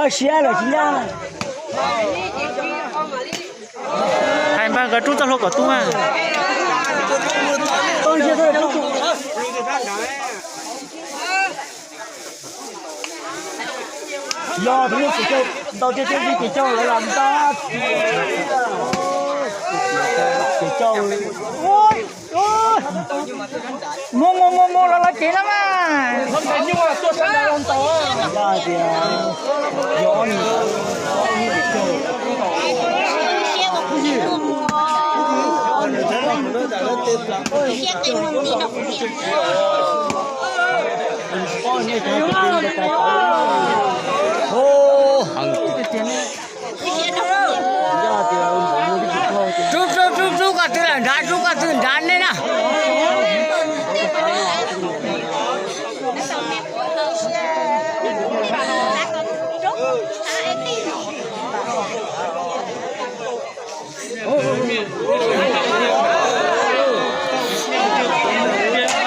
Siab lawm tsis ncaj. Hais npawg nkawd rub txoj hlua kom tu mas. Yog tus niag ces cau ntau tiag tiag, ces cau lawv lam ntau. Ces cau mus mus mus mus los los ces no mas. Yog tias yog ob niag, rub rub rub rub koj twb lam nrad, rub koj twb nrad nej na.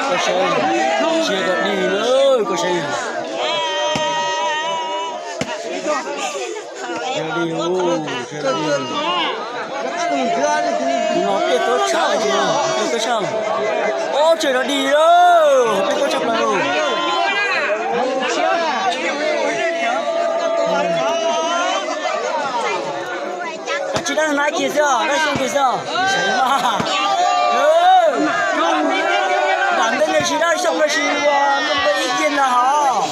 Koj saib, cia kom dig na, koj saib. Cia dig, cia dig. Tus no tej tuab tshaj, tej tuab tshaj. Ob tsev no dig lawm, tej tuab tshaj plaws lawm. Kav tsij dab na kiag xwb os, dab xyoob kiag xwb os. Sawv mas. Nram ntej nej tsis dab xyoob los sis ua ib kiag ntag hos.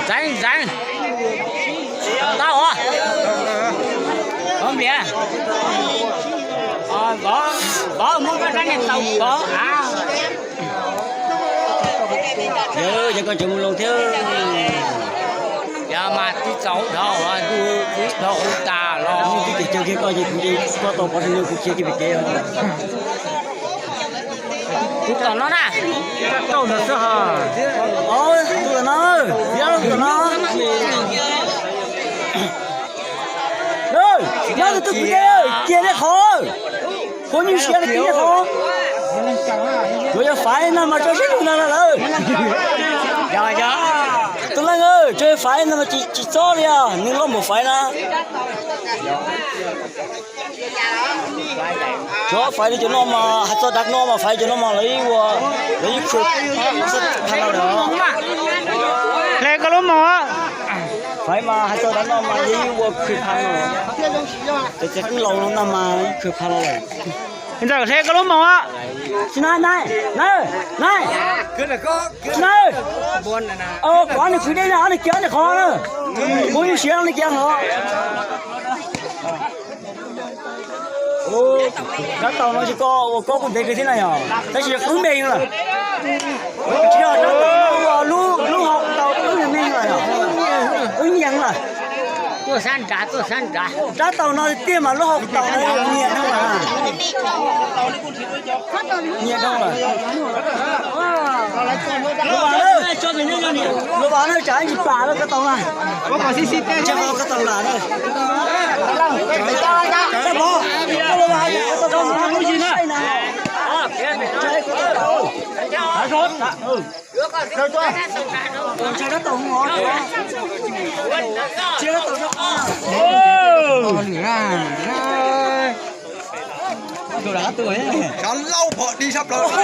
Ntxeev, ntxeev. Tau os. Kov nplias. Kov, kov muab koj rab niag tau kov av. Yog koj tseem mus loo thiab. Yog mas tib txaus dhau, ntuj tib dhau tas los. Tib ces caw kiag koj ces kuv ces koj tau pov rau kuv khiav kiag pem kev os. Tus tom no na. Tus tom no, tus tom no. Nyob tus twg kwv tij, kiag nej qhov. Qhov nyuj siav li kiag nej qhov. Yuav yog Faiv no mas tso siab lug no lawm. Tus leej, tso Faiv no mas tsis txob li os, nws loj npaum Faiv na. Cov Faiv li cov no mas hais txog dav no mas Faiv cov no mas lawv ib ua, lawv ib khw phab no lawm. Hle koj lub moos. Faiv mas hais txog dav no mas yog ib ua khw phab no. Cov txiv qeej laus no ntag mas ib khw phab no lawm. Ntxawm hle koj lub moos. Tsis na, na, na, na. Tsis na. Kov nws khwv dej na, nws kiag nws qhov na. Kuv yeej siav nws kiag qhov. Rab taus no tsis ko ua koj kuj ntev kawg thiab na yog, tab sis qwb me lawm. Tsis yog rab taus no ua lub, lub hau taus qwb me lawm yog, qwb nyias lawm. Tuaj sab nrad, tuaj sab nrad. Rab taus no tiag mas lub hau taus no nyias dhau lawm. Nyias dhau lawm. Lub vas na, lub vas na, tsam ib ntsis plam lawm koj taus na. Tsam koj taus lam na. Ntshai rab taus no. Tsam lauj, pom dig sab plaws. Rab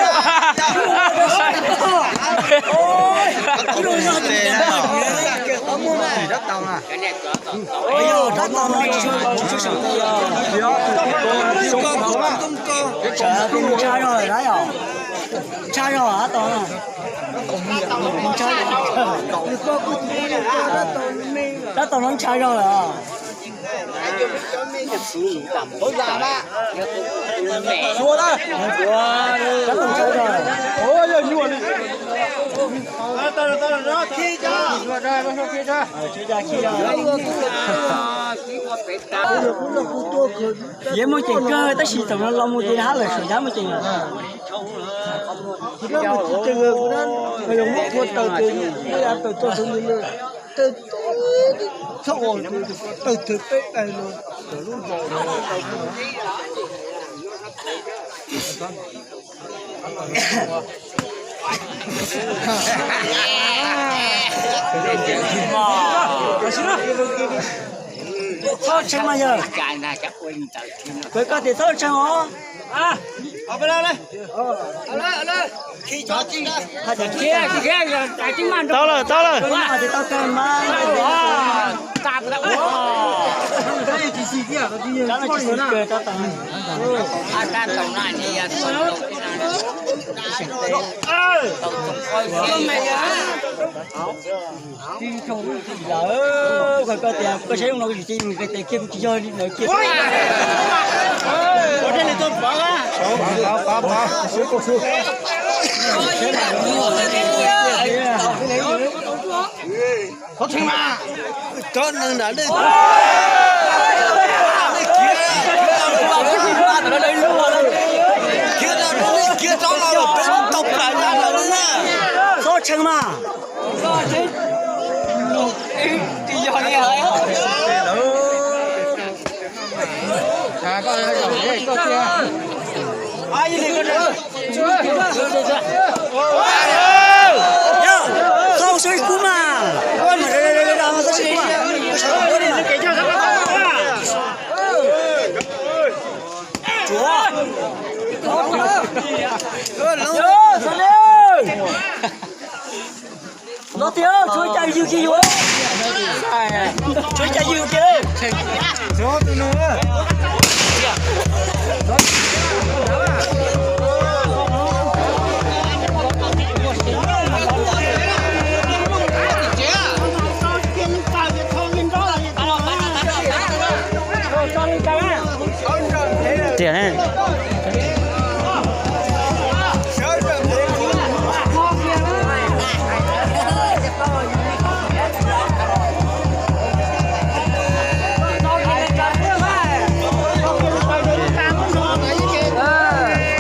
taus no, rab taus no, ntshai zog lawm na yom. Ntshai zog rab taus no. Rab taus no ntshai zog lawm. Rab taus ntshai zog. Yeej muaj ceem kawg tab sis thaum no los mus ces hab lawm saum yab muaj ceem lawm. Txhob tshee mas yog. Kuv koj tias txhob tshee os. Tau lawm, tau lawm. Koj tias koj saib zoo no ces kuv tes kiag kuv tsis yog li ntawd kiag. Cov neeg nram nej, txhob tshee mas. Txhob ua siab kub mas. Los tiag, tshuav cas yws kiag yus. Tshuav cas yws kiag. Tiag ne.